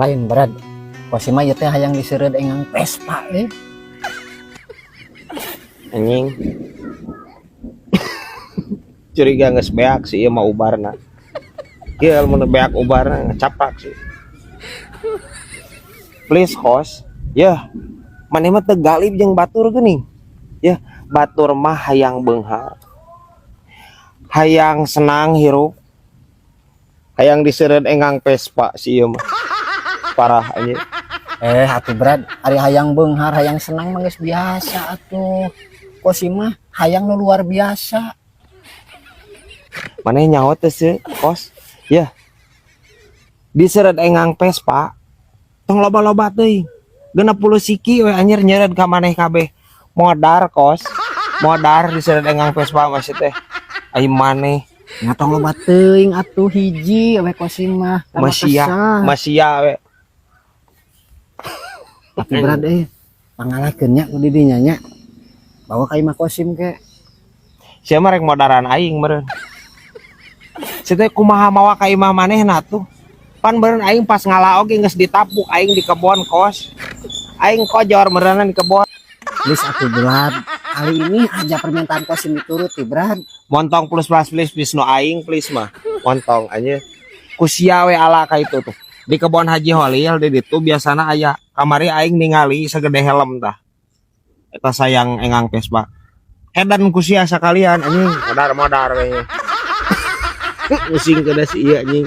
Lain, Brad. Kosim mah ieu teh hayang diseureud engang Vespa eh. Anjing. Curiga geus beak sih ieu mah ubarna. Ieu mun beak ubarna ngacapak sih. Please, Kos. Yah, maneh mah teu galib jeung batur geuning. Ya, batur mah hayang beunghar. Hayang senang hirup. Hayang diseureud engang Vespa si ieu mah. Parah anjing. Eh, atuh Brad, ari hayang beunghar, hayang senang mah geus biasa atuh. Kosim mah hayang nu luar biasa. Maneh nyaho teu sih, Kos? Ya. Diseureud engang Vespa tong loba-loba teuing. 60 siki we anjir nyeureud ka maneh kabeh. Modar, Kos. Modar diseureud engang Vespa masih teh. Ai maneh. Nya tong loba teuing atuh, hiji we Kosim mah. Tambah Masia, kesah. Masia we. Tapi Brad eh, pangalahkeun nya ku di dinya nya. Bawa ka imah Kosim ke. Sia mah rek modaran aing meureun. Sia teh kumaha mawa ka imah manehna tuh? Pan meureun aing pas ngala oge geus ditapuk aing di kebon, Kos. Aing kojor meureunna di kebon. Please atuh, Brad. Kali ini aja permintaan Kosim dituruti, Brad. Montong plus plus please please no aing please mah. Montong aja. Ku sia we ala ka itu tuh. Di kebon Haji Holil di ditu biasana aya, kamari aing ningali segede helm tah. Eta sayang engang Vespa. Edan ku sia sakalian anjing, modar-modar we. Pusing ke si ieu anjing.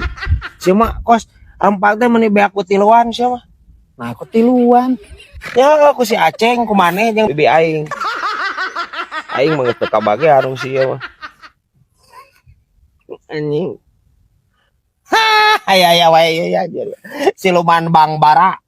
Sia mah, Kos, rempak teh meuni beak ku tiluan sia mah. Nah, aku tiluan. Ya ku si Aceng, ku maneh jeung bibi aing. Aing mah geus teu kabagean ku si ieu mah. Anjing. Hah, aya aya wae ya, siluman Bang Bara.